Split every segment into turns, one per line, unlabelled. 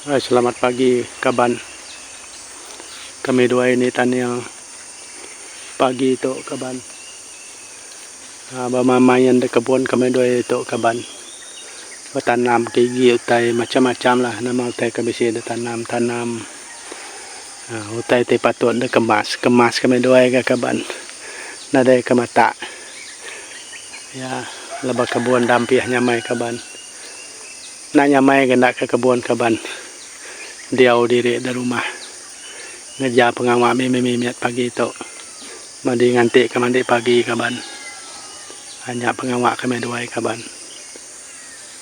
Hai selamat pagi kaban. Kami duai ni Taniel pagi tu kaban. Aa ba main da kebun kami duai tu kaban. Betanam ke igi utai macam macam lah nama utai ke bisi da tanam tanam. Aa utai ti patut da kemas kemas kami duai ga kaban. Nadai ke matak. Iya leba kebun dampih nyamai kaban. Enda nyamai ga enda ke kebun kaban diau diri da rumah ngereja pengawa mimit mimit pagi tu madi nganti ke mandi pagi kaban. Nya pengawa kami duai kaban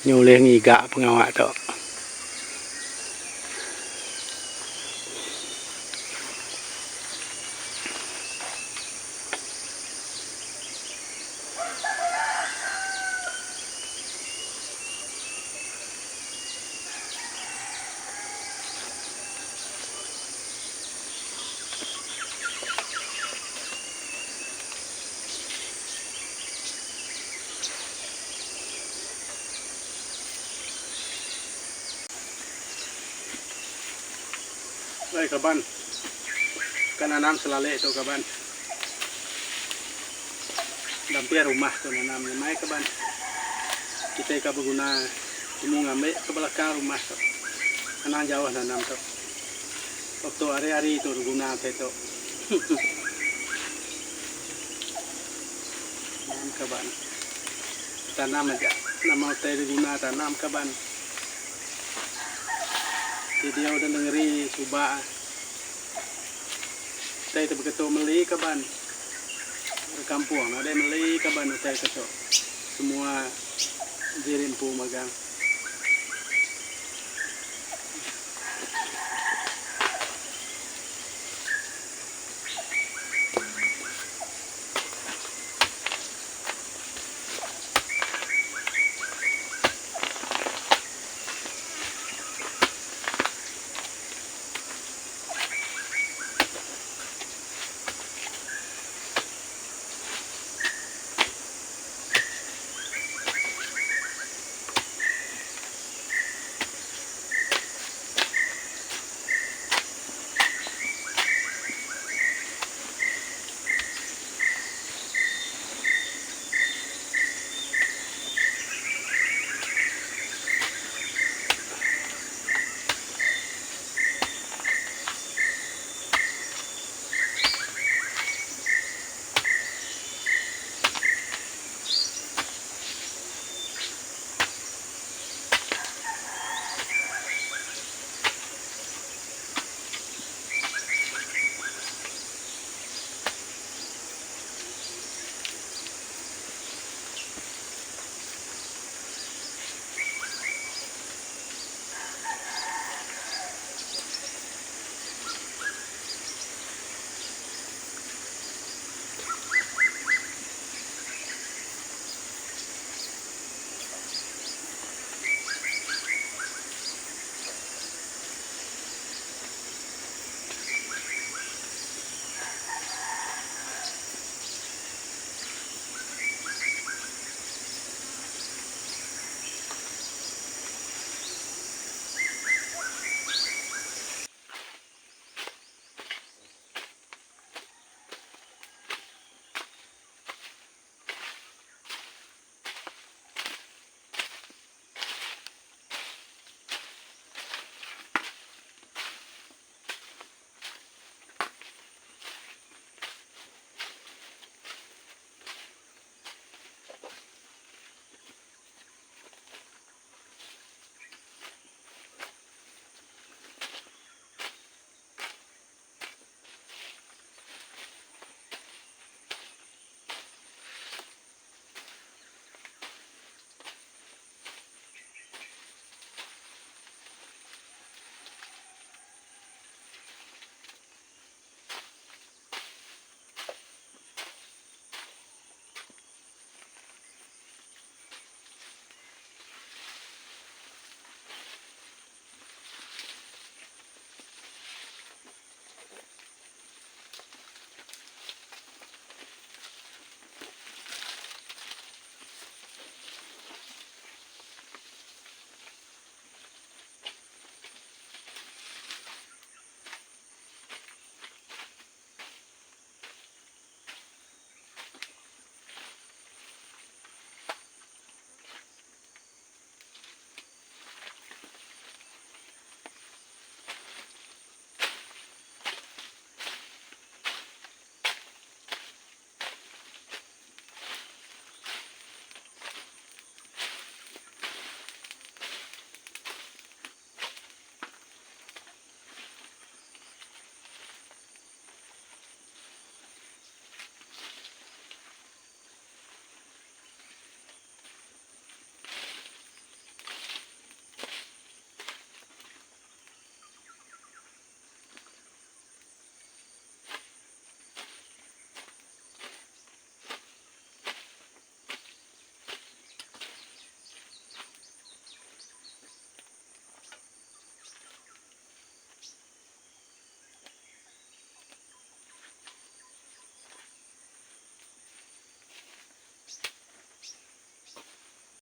nyulih ngiga pengawa tu. Oi kaban, ka nanam selale tu kaban. Dampih rumah tu nanam nya mai kaban. Kitai ka beguna temu ngambi ke belakang rumah tu. Anang jauh nanam tu. Waktu hari-hari tu diguna utai tu. Nanam kaban. Tanam aja nama utai diguna tanam kaban. Ti diau da nengeri suba. Utai ti beketu meli kaban. Orang kampung nadai meli kaban utai ke tu. Semua diri empu magang.